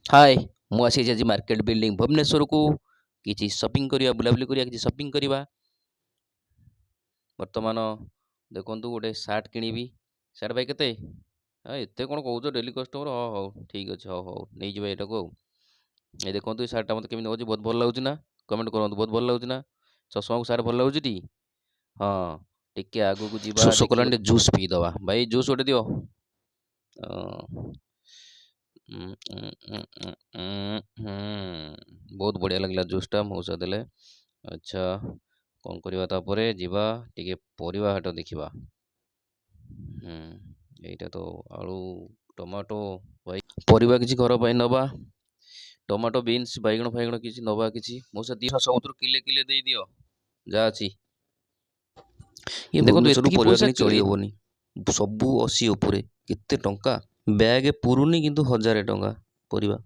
ହାଏ, ମୁଁ ଆସିଛି ଆଜି ମାର୍କେଟ ବିଲ୍ଡିଂ ଭୁବନେଶ୍ୱରକୁ। କିଛି ସପିଂ କରିବା, ବୁଲାବୁଲି କରିବା, କିଛି ସପିଂ କରିବା। ବର୍ତ୍ତମାନ ଦେଖନ୍ତୁ, ଗୋଟେ ସାର୍ଟ କିଣିବି। ସାର୍ଟ ଭାଇ କେତେ? ଏତେ କ'ଣ କହୁଛ ଡେଲି କଷ୍ଟମର? ହଁ, ହଉ, ଠିକ୍ ଅଛି। ହଉ ହଉ, ନେଇଯିବା ଏଇଟାକୁ। ଆଉ ଏ ଦେଖନ୍ତୁ, ଏ ସାର୍ଟଟା ମୋତେ କେମିତି ଲାଗୁଛି? ବହୁତ ଭଲ ଲାଗୁଛି ନା? କମେଣ୍ଟ କରନ୍ତୁ, ବହୁତ ଭଲ ଲାଗୁଛି ନା? ଚଷମାକୁ ସାର୍ଟ ଭଲ ଲାଗୁଛି ଟି? ହଁ, ଟିକେ ଆଗକୁ ଯିବା। ଶୋଷ କଲାଣି, ଟିକେ ଜୁସ୍ ପିଇଦେବା। ଭାଇ, ଜୁସ୍ ଗୋଟେ ଦିଅ। ବହୁତ ବଢ଼ିଆ ଲାଗିଲା ଜୁସ୍ଟା, ମଉସା ଦେଲେ। ଆଚ୍ଛା, କ'ଣ କରିବା? ତାପରେ ଯିବା ଟିକେ ପରିବା ହାଟ ଦେଖିବା। ଏଇଟା ତ ଆଳୁ, ଟମାଟୋ। ଭାଇ, ପରିବା କିଛି ଘର ପାଇଁ ନେବା। ଟମାଟୋ, ବିନ୍ସ, ବାଇଗଣ ଫାଇଗଣ କିଛି ନେବା କିଛି। ମଉସା, ଦିଅ, ସବୁଥିରୁ କିଲେ କିଲେ ଦେଇଦିଅ ଯାହା ଅଛି। ଇଏ ଦେଖନ୍ତୁ, ଭୁବନେଶ୍ୱରରୁ ଏତିକି ପରିବା ପଇସା କିଣି ଚଳି ହେବନି। ସବୁ 80 ଉପରେ। କେତେ ଟଙ୍କା! ବ୍ୟାଗ୍ ପୁରୁନି, କିନ୍ତୁ 1000 ଟଙ୍କା ପରିବା।